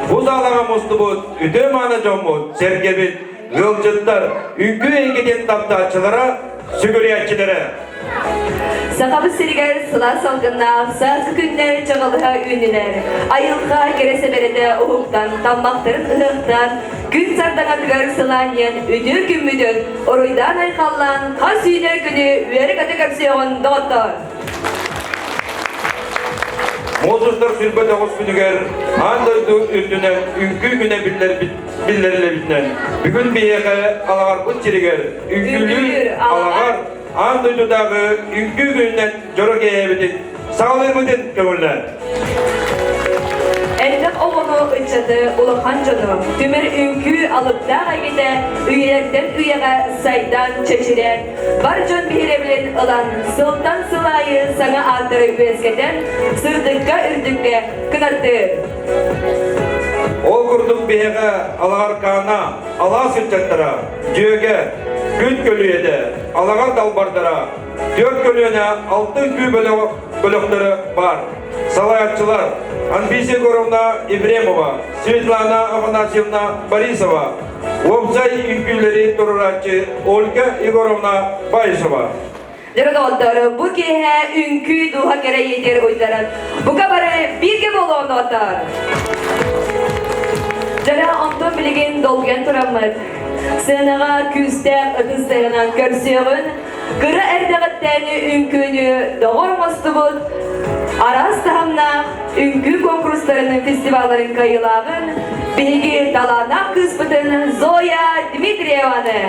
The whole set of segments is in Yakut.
Бу саалаҕа мустубут үтүө-мааны дьоммут, сэргэбит, ыалдьыттар, үҥкүү эйгэтин таптааччылара, сүгүрүйээччилэрэ. Сахабыт сиригэр сылаас салгыннаах сааскы күннэр чаҕылыһа үүннүлэр. Айылҕа кэрэ сэбэрэтэ уһуктан, таммахтарын ыһыахтаан, күн сардаҥатыгар сылаанньыйан үтүө күммүтүн уруйдаан-айхаллаан хас үүнэр күнү үөрэ-көтө көрсүөҕүн доҕоттоор! Муус устар 29 күнүгэр аан дойду үрдүнэн үҥкүү күнэ биллэриллибитинэн бүгүн биһиэхэ Алаҕарбыт сиригэр үҥкүүлүүр Алаҕар аан дойдутааҕы үҥкүү күнүнэн дьоро киэһэбитин саҕалыырбытын көҥүллээн. Элбэх оҕону, ыччаты, улахан дьону түмэр үҥкүү алыптаах эйгэтэ үйэлэртэн үйэҕэ сайдан, чэчирээн, бар дьон биһирэбилин ылан, сылтан сыл аайы саҥа ааттары үөскэтэн, сырдыкка үрдүккэ кынаттыыр. Ол курдук биһиэхэ Алаҕаркаана, алаас ыччаттара, дьүөгэ, күн көлүйэтэ, алаҕар далбардара, түөрт көлүөнэ алтын күү бөлөхтөрө баар. Салайааччылар Анфиса Егоровна Ефремова, Светлана Афанасьевна Борисова, уопсай үҥкүүлэри туруорааччы Ольга Егоровна Баишева. Дьэ доҕоттор, бу киэһэ үҥкүү дууһа кэрэ иитигэр уйдаран, бука бары бииргэ буолуон доҕоттор! Дьэ онтон билигин долгуйан тураммыт, сыанаҕа күүстээх ытыс тыаһынан көрсүөҕүн, кыра эрдэҕиттэн үҥкүүнү доҕор оҥостубут, араас таһымнаах үҥкүү куонкурустарын фестивалларын кыайыылааҕын, биһиги талааннаах кыыспытын Зоя Дмитриеваны!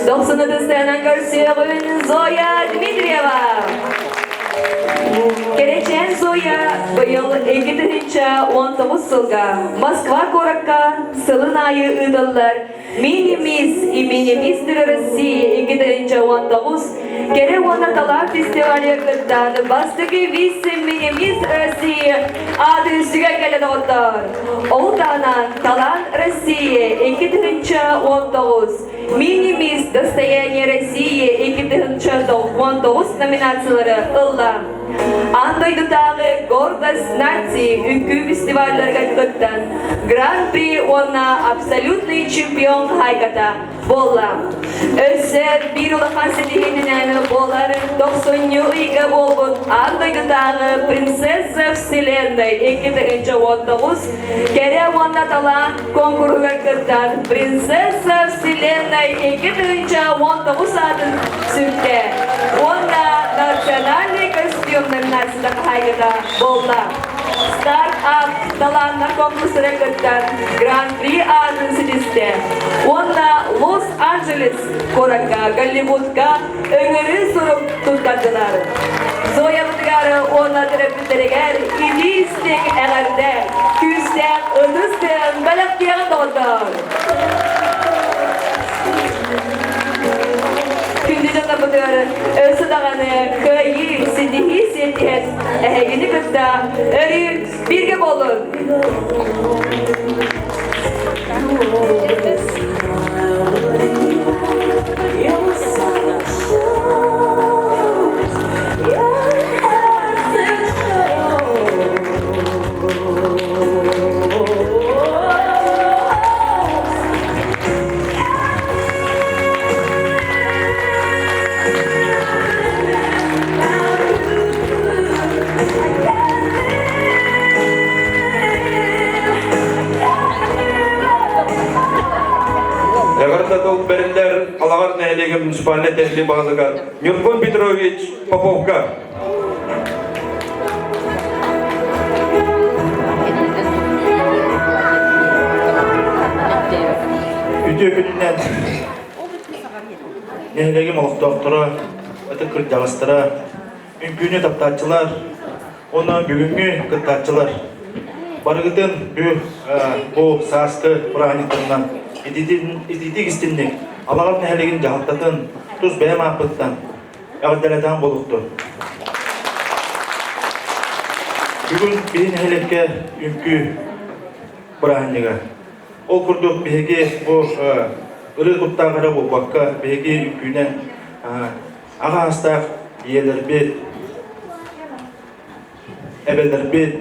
Дохсуну сценан көрсүөҕүн Зоя Дмитриева. Кэрэчээн Зоя быйыл 2019 сылга Москва куоракка сылын аайы ыытыллар Мини-мисс и мини-мистер России 2019 кэрэ уонна талаан фестивалыгар кыттан бастакы вице-мини-мисс России аатын сүгэн кэлэ доҕоттоор. Ол таһынан Талаан России 2019 Мини-мисс Достояние России 2019 номинациялары ылла. Аан дойдутааҕы Гордость нации үҥкүү фестивалларыгар кыттан Гран-при уонна абсолютный чемпион хаһаайката буолла. Өссө биир улахан ситиһиининэн буолар тохсунньу ыйга буолбут аан дойдутааҕы Принцесса Вселенной 2019 кэрэ уонна талаан куонкуруһугар кыттан Принцесса Вселенной 2019 аатын сүктэ уонна национальный костюм номинацията хаһаайката буолла. Старт-ап талааннар конкурсара кыттан Гран-при аатын ситистэ уонна Лос-Анджелес куоракка Голливудка ыҥырыы сурук туттардылар. Зоябытыгар уонна төрөппүттэригэр илии-истиҥ эҕэрдэ, күүстээх ытыс тыаһын бэлэхтиэҕин доҕоттоор! Күндү дьоннорбутугар өссө даҕаны кыайыы, ситиһии сиэттиһэн эһигини кытта өрүү бииргэ буолун! Эҕэрдэ тыл бэриллэр Алаҕар нэһилиэгин муниципальнай тэрилии баһылыгар Ньургун Петрович Поповка. Үтүө күнүнэн нэһилиэгим олохтоохторо, ытык кырдьаҕастара, үҥкүүнү таптааччылар уонна бүгүҥҥү кыттааччылар барыгытын бу сааскы бырааһынньыктарынан итиитик истинник Алаҕар нэһилиэгин дьаһалтатын тус бэйэм ааппыттан эҕэрдэлэтэҕим буолуохтун. Бүгүн биһи нэһилиэккэ үҥкүү бырааһынньыга. Ол курдук биһиги бу ырыа куттаах эрэ буолбакка, биһиги үҥкүүнэн аҕа аастаах ийэлэрбит, эбэлэрбит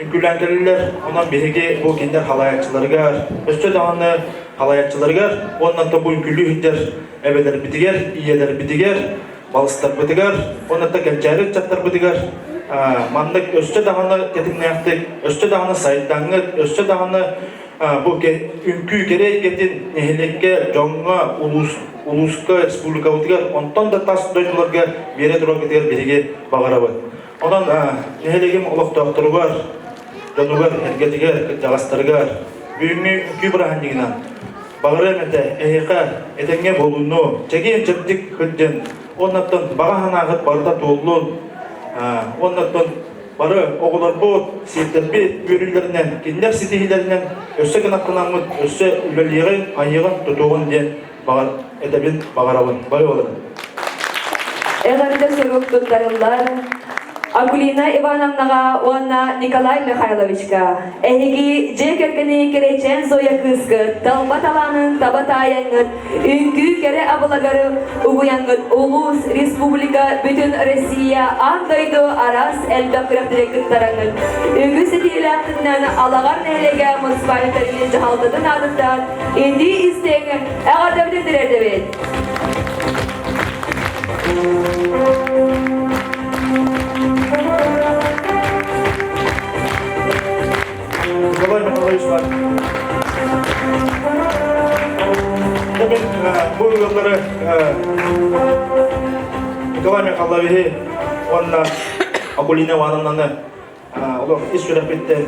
үҥкүүлээн кэллилэр. Онон биһиги бу кинилэр халайааччыларыгар, өссө даҕаны халайааччыларыгар уонна бу үҥкүүлүү сылдьар эбэлэрбитигэр, ийэлэрбитигэр, балыстарбытыгар уонна да кэнчээри ыччаттарбытыгар маннык өссө даҕаны тэтимнээхтик, өссө даҕаны сайдаҥҥыт, өссө даҕаны бу үҥкүү кэрэ эйгэтин нэһилиэккэ, дьоҥҥо, улуус, улууска, республикабытыгар, онтон да тас дойдуларга биэрэ тураргытыгар биһиги баҕарабыт. Онон нэһилиэгим олохтоохторугар, дьонугар, эргэтигэр, кырдьаҕастарыгар бүгүҥҥү үҥкүү бырааһынньыгынан баҕарыам этэ, эһиэхэ этэҥҥэ буолууну, чэгиэн-чэбдик сылдьын, уоннаттан баҕа санааҕыт барыта туоллун, уоннаттан бары оҕолорбут, сиэттэрбит үөрүүлэринэн, кинилэр ситиһиилэринэн өссө кынаттанаммыт, өссө үлэлиэҕин, айыаҕын, тутуоҕун диэн баҕар этэбин, баҕарабын. Бары буоларын. Эҕэрдэ сурук туттарыллар Акулина Ивановнаҕа уонна Николай Михайловичка. Эһиги дьиэ кэргэни кэрэчээн Зоя кыыскыт талба талаанын таба таайаҥҥыт, үҥкүү кэрэ абылагары угуйаҥҥыт улуус, республика, бүтүн Россия, аан дойду араас элбэх күрэхтэри кыттараҥҥыт үгүс ситиһиилээхтинэн Алаҕар нэһилиэгэ муниципальнай тэриллии дьаһалтатын аатыттан Инди истиҥ эҕэрдэбитин тириэрдэбит. Николай Михайлович бар. Мен бу ыаллары Николай Михайловиһы уонна Акулина Ивановнаны олох ис сүрэхпиттэн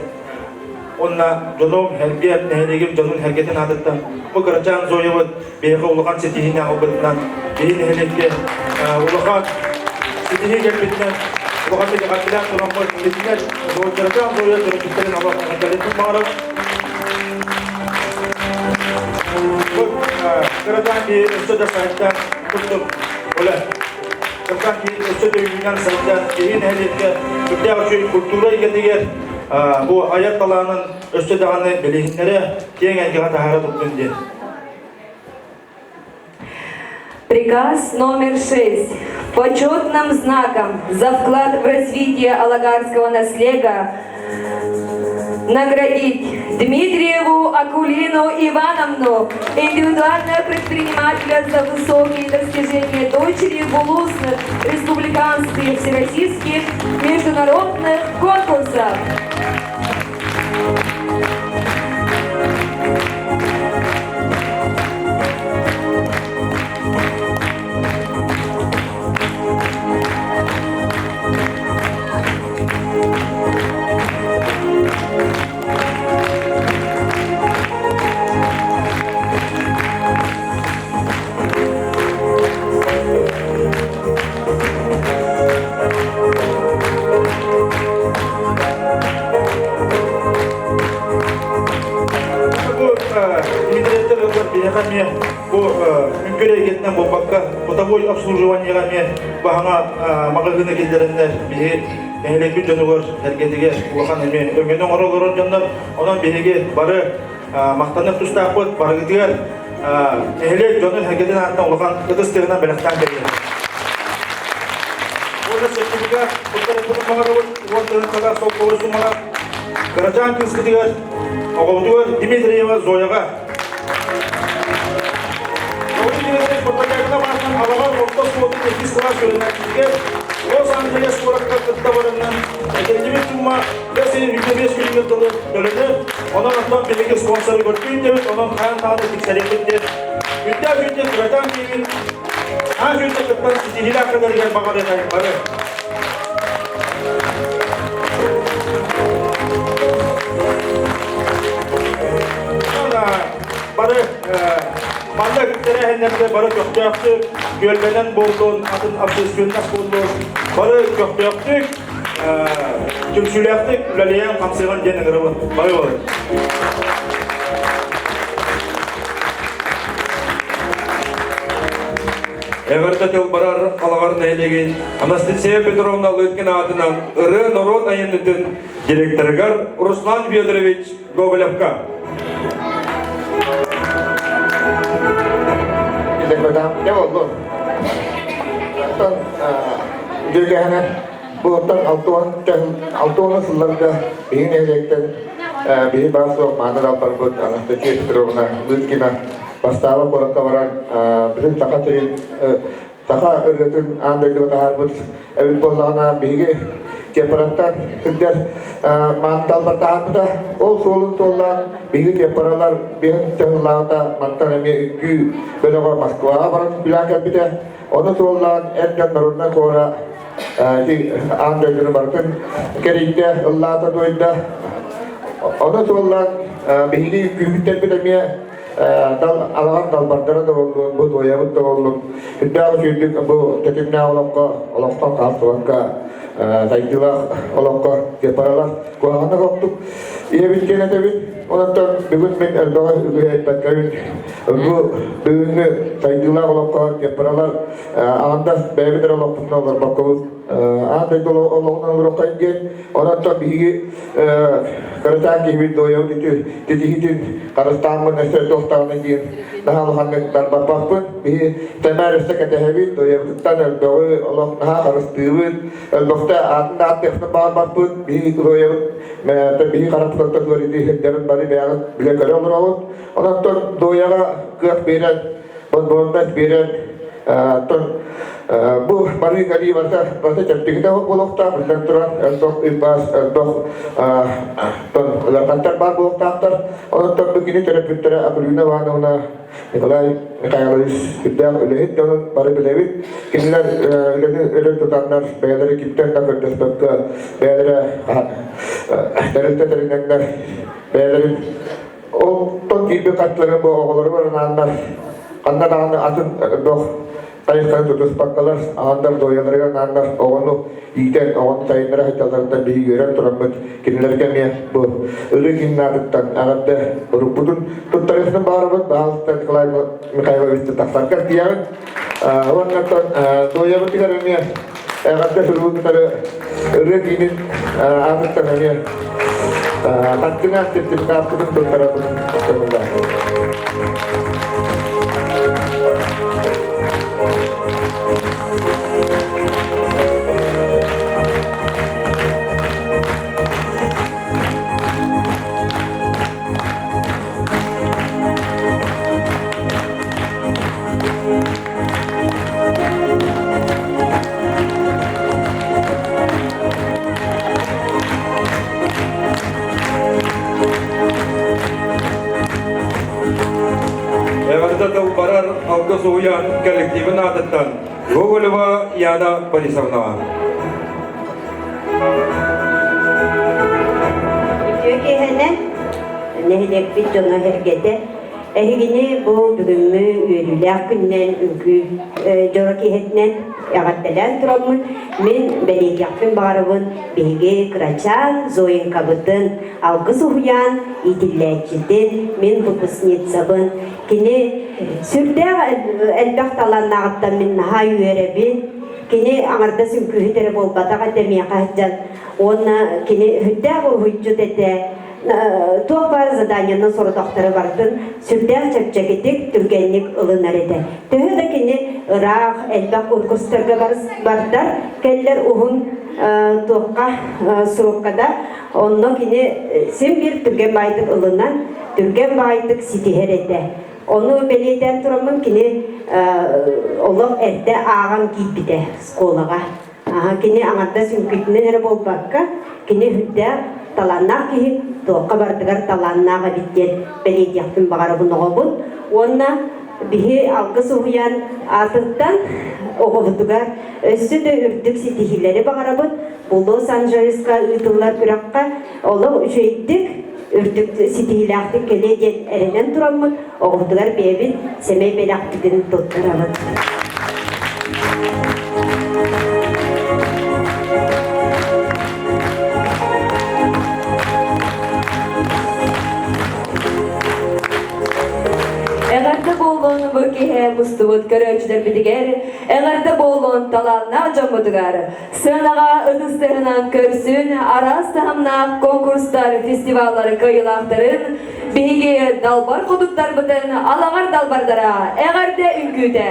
уонна дьонум Һэргэ нэһилиэгим дьонун Һэргэтин аатыттан бу кырачаан Зоябыт биһиэхэ улахан ситиһиини аҕалбытынан биһи нэһилиэккэ улахан ситиһии кэлбитинэн улахан итэҕэллээх тураммыт итинэн кырачаан Зоя төрөппүттэрин олох эҕэрдэлиэхпин баҕарабын. Бу кырачаан киһи өссө да сайда курдук оле Кырган киһи өссө да үүнэн сайдан, киһи нэһилиэккэ сүрдээх үчүгэй культура эйгэтигэр бу айар талаанын өссө даҕаны билиһиннэрэ, киэҥ эйгэҕэ таһаара турдун диэн. Приказ номер 6. Почетным знаком за вклад в развитие алагарского наслега наградить Дмитриеву Акулину Ивановну, индивидуального предпринимателя за высокие достижения дочери в улусных, республиканских, всероссийских, международных конкурсах. Бу Дмитриевтэр ыаллар биһиэхэ эмиэ бу үҥкүр эйгэтинэн буолбакка, бытовой обслуживаниеҕа эмиэ баһаҥа маҕаһыына киллэрэннэр биһи нэһилиэкпит дьонугар эргэтигэр улахан эмиэ өҥөнү оҥоро олорор дьоннор. Онон биһиги бары махтаныах тустаахпыт, барыгытыгар нэһилиэк дьонун эргэтин ааттан улахан ытыс тыаһынан бэлэхтээн кэлиэҕэ. Уонна сертификат туттарыппытын баҕарабыт, уон тыһыынчалаах солкуобай суммалаах кырачаан кыыскытыгар, оҕобутугар Дмитриева Зояҕа Дмитриевич Протодьяконов аатынан Алаҕар орто оскуолатын иккис кылаас үөрэнээччитигэр Лос-Анджелес куоракка кытта бараннан этиллибит сумма бэс ыйын 25 күнүгэр дылы төлөнөр. Онон оттон биһиги спонсоры көрдүүн диэбит, онон хаан даҕаны тиксэриэхпит диэн. Үрдээх үүтэ кырачаан киһибит аан үүтэ кыттан ситиһиилээх кэлэригэр баҕарыахайын бары. Бары маннык тэрээһиннэргэ бары көхтөөхтүк, түөлбэнэн буоллун, атын общественность буоллун, бары көхтөөхтүк, түмсүүлээхтик үлэлээн хамсыган диэн ыҥырабын. Бары болун. Эҕэрдэ тыл барар Алаҕар нэһилиэгин Анастасия Петровна Лыткин аатынан ырыа норуот айымньытын директорыгар Руслан Федорович Гоголевка. Дьэ боллун. Оттон дьүөгэһинэ бу оттон 60 сылларга биһи нэһилиэктэн биһи баар суох мааны далбарбыт Анастасия Петровна Лыткина бастаабы куоракка баран бүтүн Саха сирин саха ырыатын аан дойдуга таһаарбыт эбит буоллаҕына, биһиги Чепараттан сылдьар маанталлар таһаарбыта. Ол суолун суоллаан биһиги Чепаралар биһин сыллааҕыта мантан эмиэ үҥкүү бөлөҕө Москваҕа баран үҥкүүлээн кэлбитэ. Ону суоллаан эр дьон народнай хора аан дойдуну барытын кэрийдэ, ыллаата, туойда. Ону суоллаан биһиги үҥкүүһүттэрбит эмиэ дал алаҕар далбардара да буоллун, бу туойабыт да буоллун, үрдээх үчүгдүк бу тэтимнээх олоххо, олохтон хаалсыбакка сайдыылаах олоххо паралар куһаҕаннык оттук ийэбит диэн этэбит. Онтон бүгүн мин элбэҕи үгүһү эппэккэбин. Бу бүгүҥҥү сайдыылаах олоххо паралар аҕандас бэйэбит эрэ олохпутунан олорбоккобут аан дойду олоҕунан олоруоххайын диэн. Онтон биһиги кырачаан киһибит дуойабыт ити титиһитин харыстааммын өссө туохтаҕына диэн наһаа улаханнык барбаппын. Биһи тэмээр өссө кэтэһэбит, дуойабытыттан өлбөҕү олох наһаа харыстыыбыт, өлбөхтө аатын да ааттыахпын баҕарбаппыт. Биһи дуойабыт биһи харахпытыттан туор ити сирдэрин бары бэйэҕит билэ көрө олоробут. Онон дуойаҕа кыах биэрэн, бонбоннас биэрэн Оттон бу барыы кэлии барыта барыта чэпчэкитэ буолуохтаах, биллэн туран, элбэх үп-ас, элбэх ыарахаттар баар буолуохтаахтар. Онон бу кини төрөппүттэрэ Акулина Ивановна, Николай Михайлович сүрдээх үлэһит дьонун бары билэбит. Кинилэр үлэни өрө тутаннар, бэйэлэрэ кимтэн да көрдөспөккө, бэйэлэрэ тэрилтэ тэринэннэр, бэйэлэрин Оттон киирбит хаттылары бу оҕолоругар анааннар, ханна даҕаны атын бөх хайысханы тутуспаккалар, ааннар дуойаларыгар анааннар оҕону иитэн, оҕону сайыннара сылдьалларыттан биһиги үөрэн тураммыт, кинилэргэ эмиэ бу ырыы гимназиттан эҕэрдэ уруккутун туттарыахтан баҕарабыт, баһаалыста Николай Михайлович тахсаргар тиийэҕин. Уонна дуойабытыгар эмиэ эҕэрдэ суругу кытары ырыа киинин аатыттан эмиэ хаттыҥаах сертификаппытын туттарабын Эҕэрдэ тыл барар алгыс уһуйаан коллективын аатыттан Гоголева Яна Борисовнаҕа. Үтүө киэһэнэн нэһилиэкпит дьоно-сэргэтэ Эһигини бу бүгүҥҥү үөрүүлээх күнүнэн үҥкүү дьоро киэһэтинэн эҕэрдэлээн тураммын, мин бэлиэтиэхпин баҕарабын биһиги кырачаан Зоенькабытын, алгыс уһуйаан иитиллээччитин, мин выпускницабын. Кини сүрдээх элбэх талааннааҕыттан мин наһаа үөрэбин. Кини аҥардас үҥкүүһүт эрэ буолбатах этэ миэхэ сылдьан. Уонна кини сүрдээх уруһуйдьут этэ. Туох баар заданиены сорудахтары барытын сүрдээх чэпчэкитик, түргэнник ылынар этэ. Төһө да кини ыраах, элбэх конкурстарга бардар, кэллэр уһун туохха срокка онно кини син биир түргэн баайдык ылынан, түргэн баайдык ситиһэр этэ. Ону бэлиэтээн тураммын кини олох эрдэ ааҕан киирбитэ школаҕа. Кини аҥардас үҥкүүтүнэн эрэ буолбакка, кини үрдээх талааннаах киһи, туохха барытыгар талааннаах эбит диэн бэлиэтиэхпин баҕарабын оҕобун. Уонна биһи алгыс уһуйаан аатыттан оҕобутугар өссө да үрдүк ситиһиилэри баҕарабыт. Бу Лос-Анджелеска ыытыллар күрэххэ олох үчүгэйдик, үрдүк ситиһиилээхтик кэлиэ диэн эрэнэн тураммыт, оҕобутугар бэйэбит сэмэй бэлэхпитин туттарабыт. Эҕэрдэ буоллун бу киһи. мустубут көрөөччүлэрбитигэр эҕэрдэ буоллун талааннаах дьоммутугар сыанаҕа ытыс тыаһынан көрсүн араас таһымнаах конкурстар, фестиваллар кыайыылаахтарын биһиги далбар хотуттарбытын алаҕар далбардара эҕэрдэ үҥкүүтэ!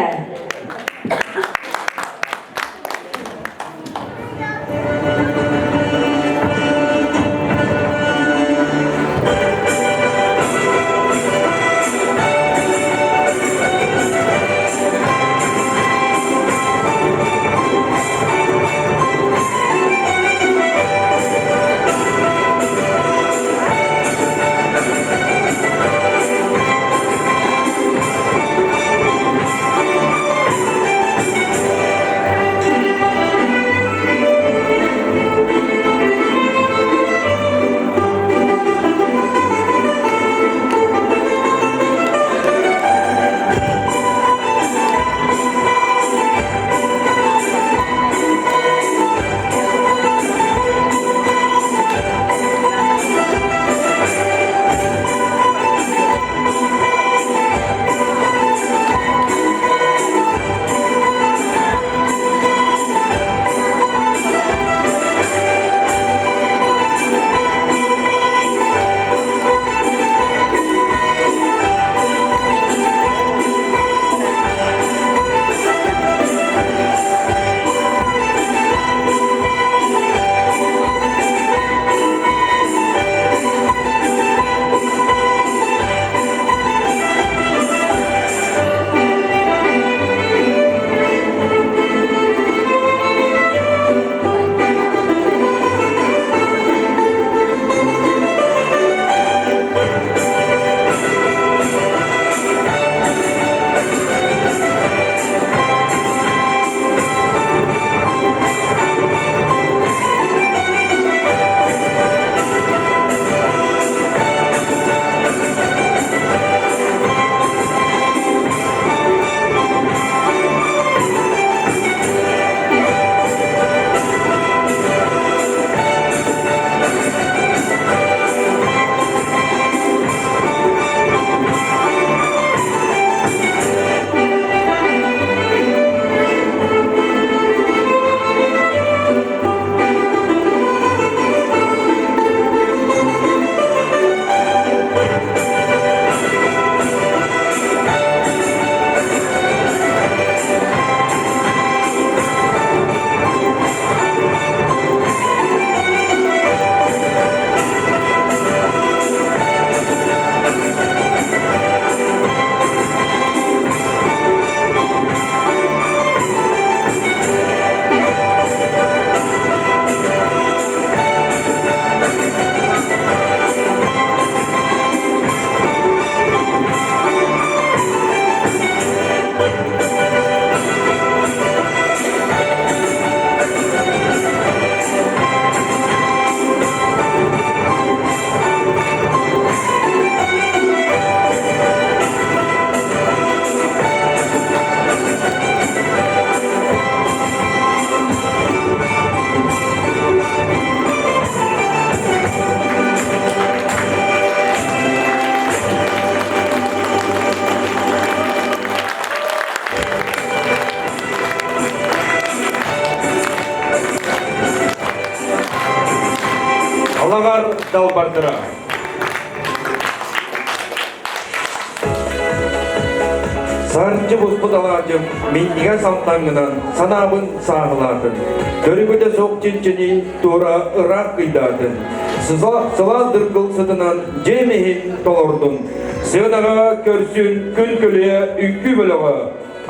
Алаҕар далбардара. Сарчы буспут алаадьым минньигэс амтаҥҥынан санаабын сааһылаатын. Төрүкүтэ суох чинчини туора ыраах кыйдаатын. Сылаас дыргыл сытынан дьиэм иһин толордум. Сыанаҕа көрсүн күн көлүйэ үҥкүү бөлөҕө.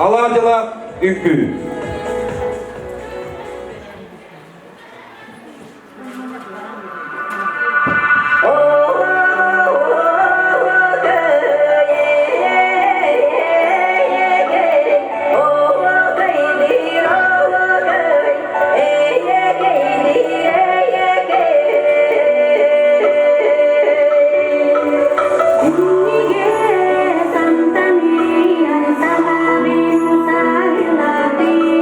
Алаадьылаах үҥкүү. Күннүгэ сантаныы, саһабын саһылатыы.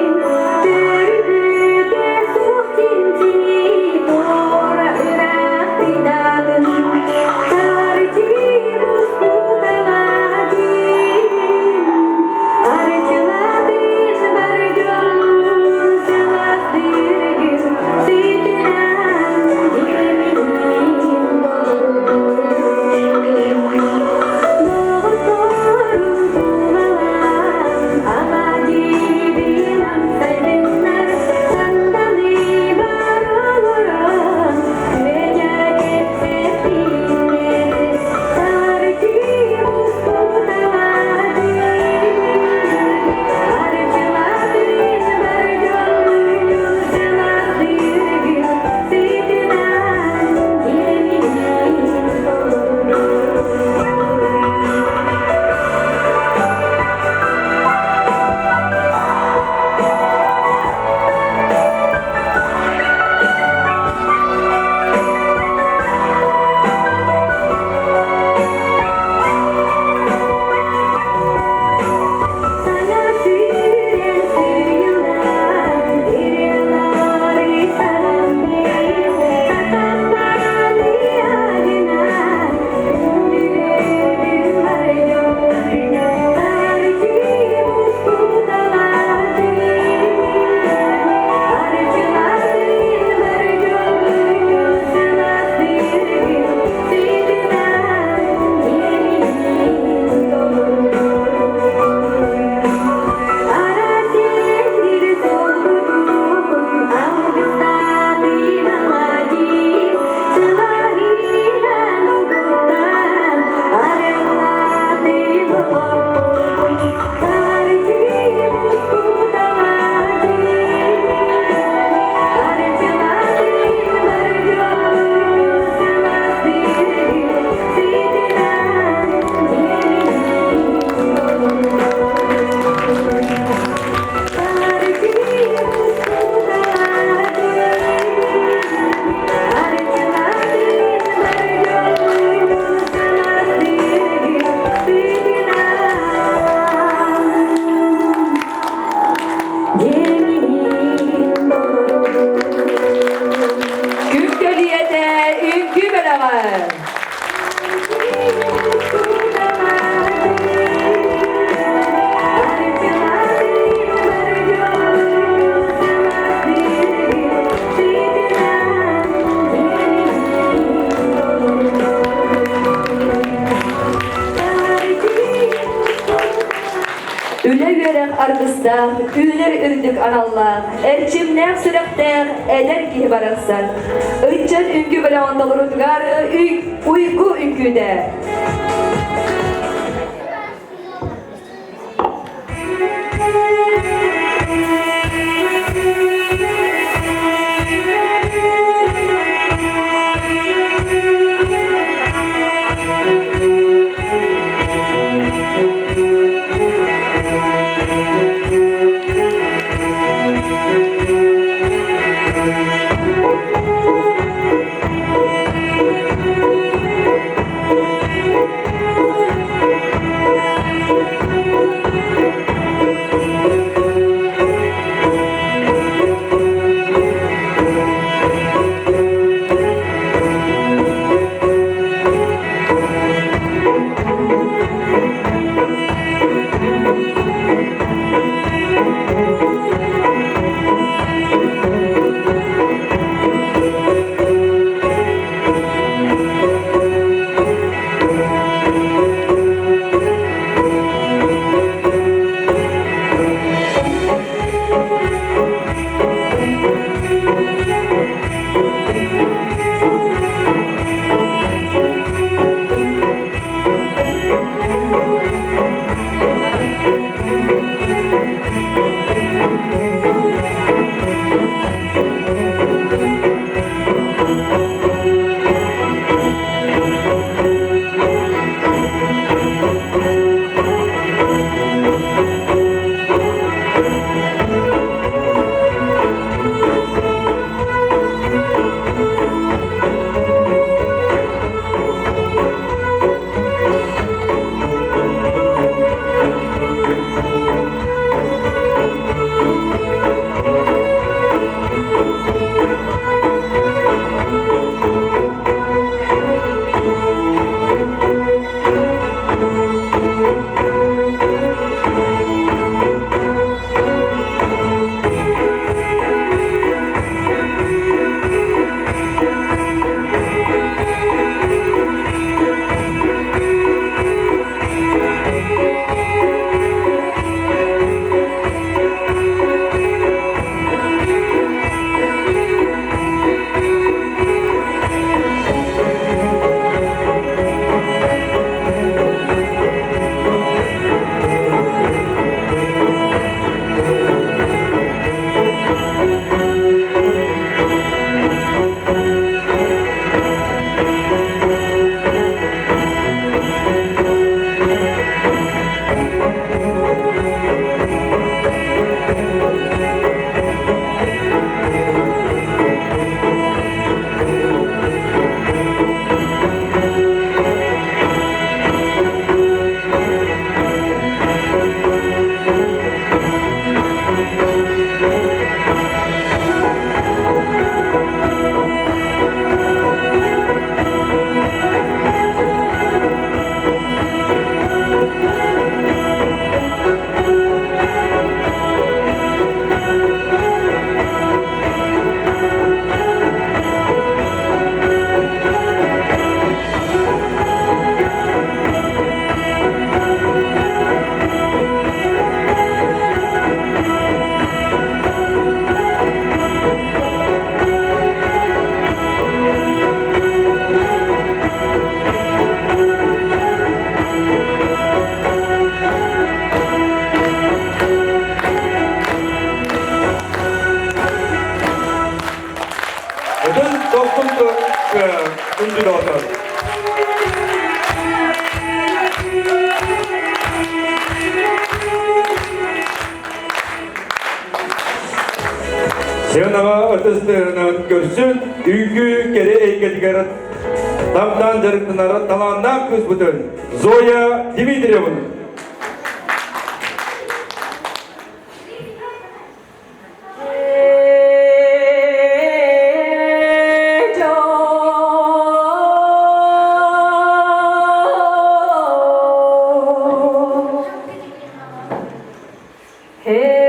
аргыстаах, үүнэр үрдүк аналлаах, эрчимнээх сүрэхтээх эдэр киһи барахсан. Ыччат үҥкүү бөлөҕүн толоруутугар уйгу үҥкүүтэ. Бүтүн тохтун күндү доҕоттор. Сыанаҕа ытыстыынан көрсүн, үҥкүү кэрэ эйгэтигэр таптаан дьарыктанар талааннаах кыыспытын Зоя Дмитриевна. Hey!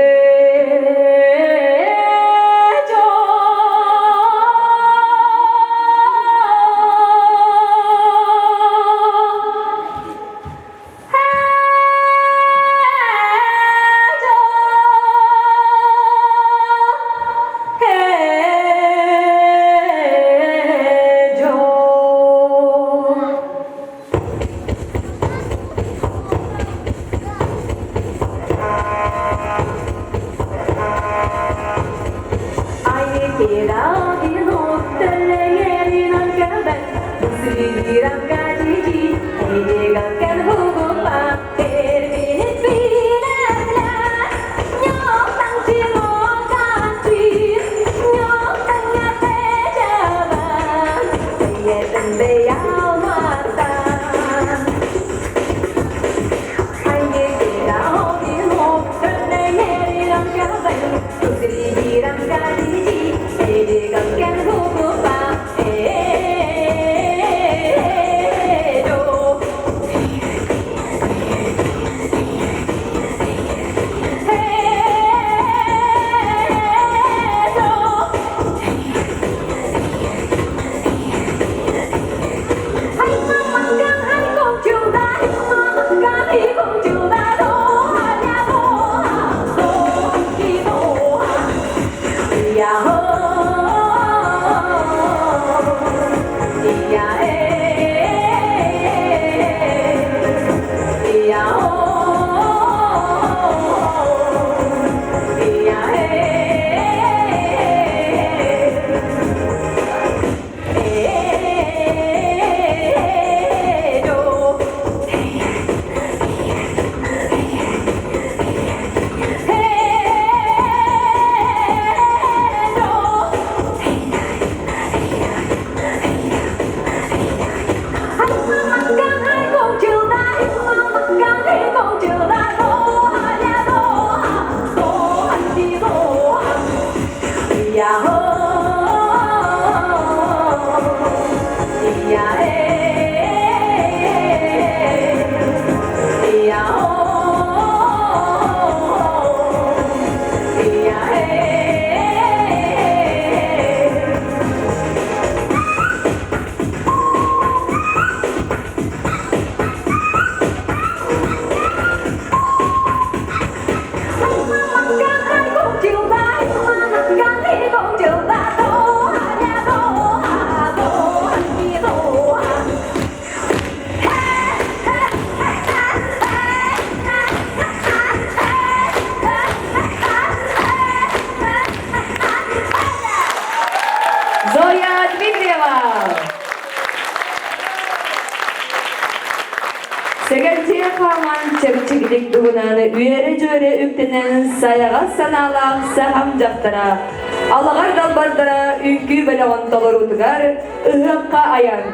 Сэгэлдьийэ хааман чэпчэкитик туһунан үөрэ-дьүөрэ үктэнэн сайаҕас санаалаах сахам дьахтара, алаҕар далбардара үҥкүү бөлөҕүн толоруутугар ыһыахха айан.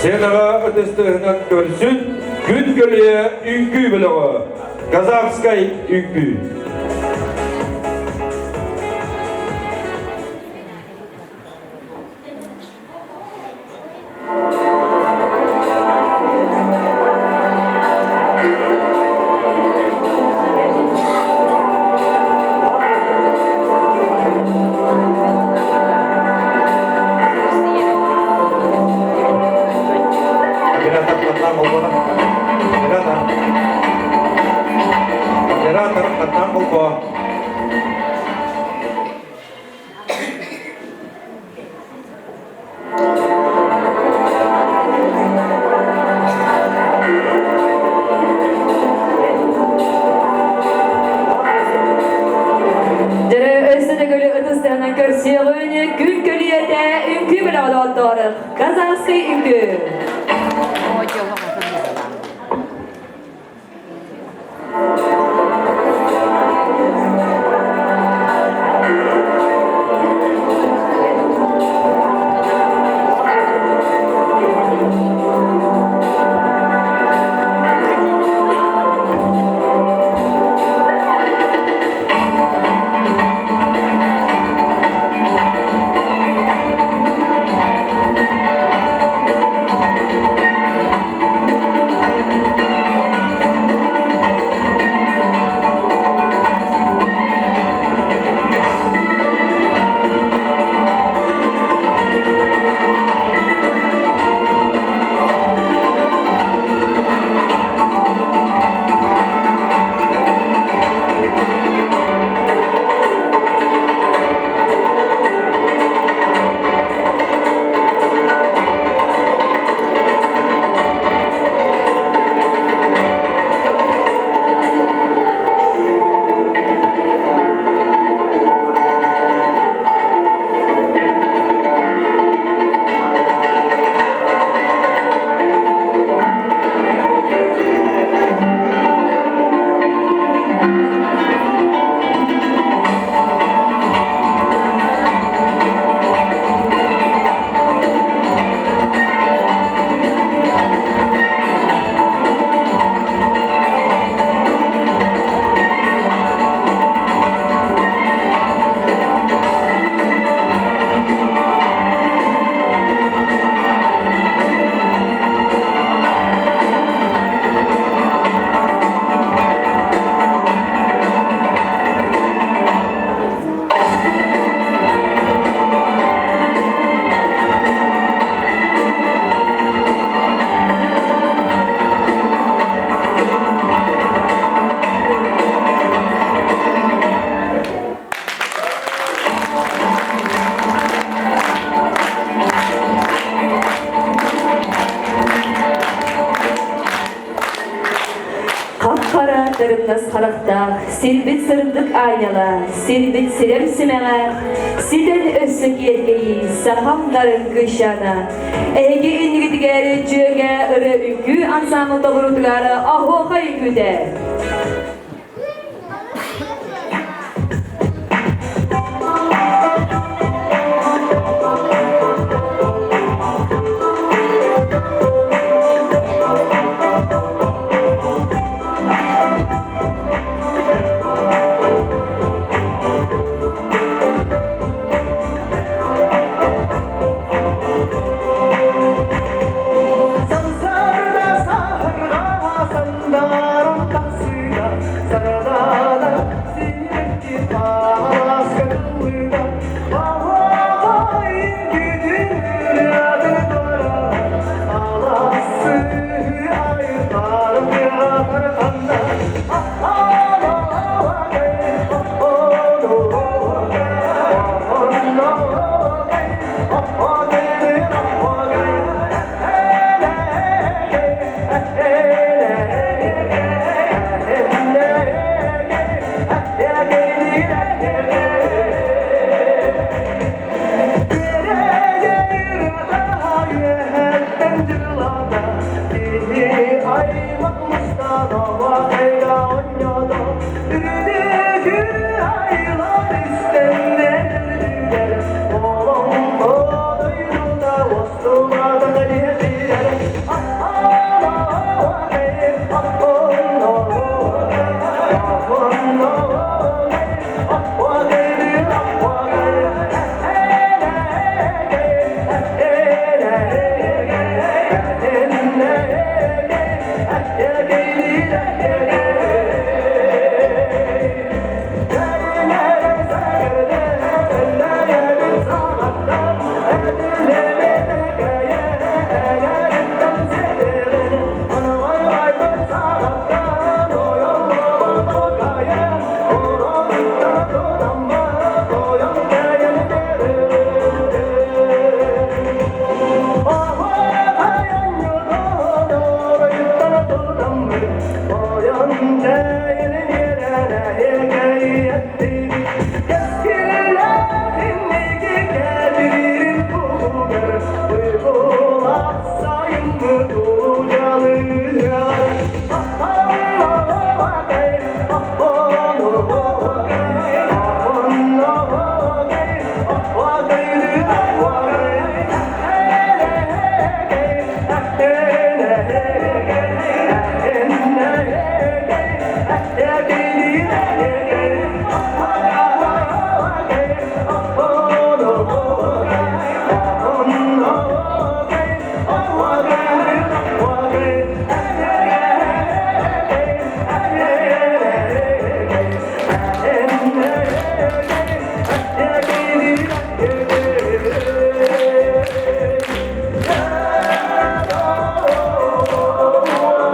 Сценаҕа ытыстыһынан көрсүн күн көлүйэ үҥкүү бөлөҕө Казахскай үҥкүү. Оператор хаттаан холбоо. тырымнас харахтаах, сирбит сырдык аанньала, сирбит сирэм симэҕэ, ситэн өссө киэргэйии, сахам нарын кыысчаана. Эһиги иннигитигэр дьүөгэ ырыа үҥкүү ансаамбыл толоруутугар оһуохай үҥкүүтэ. Сарсыарда саһарҕа сандарым тахсыыта, сарадаана сирэкки тааска тыллыыта, Аһаҕайын күнүн туора, алаасы айылҕарым тыатар ханна,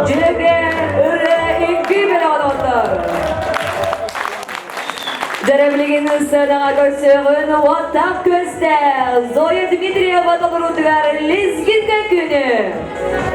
Дьүөгэ ырыа үҥкүү бөлөҕө Дьэрэбилигин сыанаҕа көрсүөҕүн уоттаах күөстээх Зоя Дмитриева толоруутугар Лизгинка күнү!